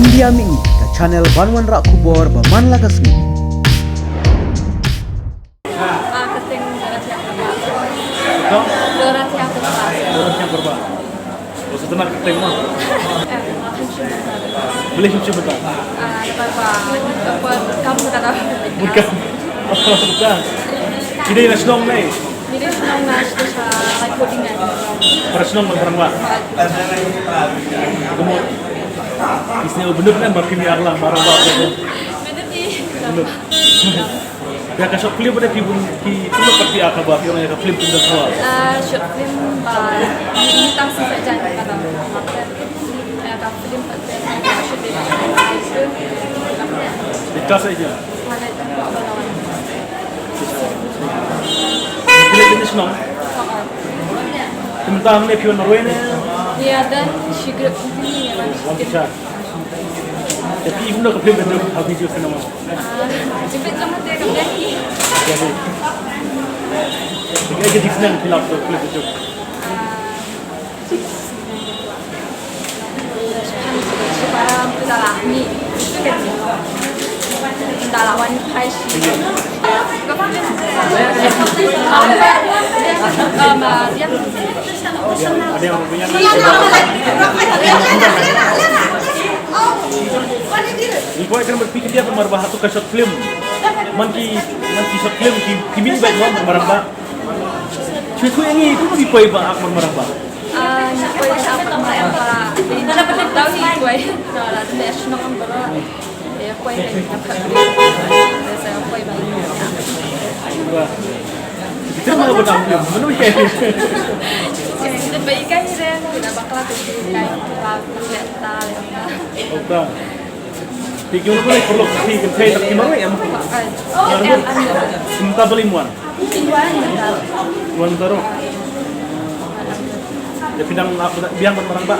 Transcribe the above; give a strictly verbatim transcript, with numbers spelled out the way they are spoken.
India Mini, ka channel ban wanrah khubor ba man la ka sngi. Ah, ka teng Dorothea Kyrpang. Dorothea Kyrpang. Dorothea Kyrpang. Use tana ka teng ma. Eh, hynriew bynta. Balei hynriew bynta? Ah, namar ba, namar ba kam ka da. Bukan. Bukan. Ki dei na shnong ne? Ki dei shnong na shnong sa lai ko dinga. Para shnong Rangbah. Kumno? Isne u bynuk ne ba phim ïa lang ba Rangbah. Bynuk. Ïa ka short film ba phi bun ki tuluk ka phi aka ba phi ong ïa ka film Pyndonkhawa. Ah, short film ba ni tang sa jan ka da. Ïa ka film ba te ka short film. Ita sa jan. Mana ba lawan. Film ini senang. Tentang ni film Norway ni. Ïa dan shi grep ni. Wan cha. Tapi ibu nak film Pyndonkhawa, ha video cinema. Ah, jepit lang hati ka dei. Jadi. Jadi kita senang film tu, film tu. Ah, para tu dah lah ni. Dah lah wan phai shi. Apa dia? Ada yang punya. Ni ko kan berpikir dia kemar bah tu ka short film. Man ki, man ki short film ki, ki min ba jom kemar ba. Chui ko yang itu ki poi ba ak kemar ba. Ah, ni poi sa kemar ba. Ni dah pernah tahu ni poi. Kalau ada national number. Ya, poi ni. Saya poi ba. Kita mau bertamu. Mana ikai? Kita berikai ni deh. Kita bakal tu ikai. Bakal tu ya. Oka. Ti ki wan ko por lo ki ki thei tak ki marwei em. Em, em. Sim ta bali muan. Muan taro. Ya pidang aku tak biang ban marang ba.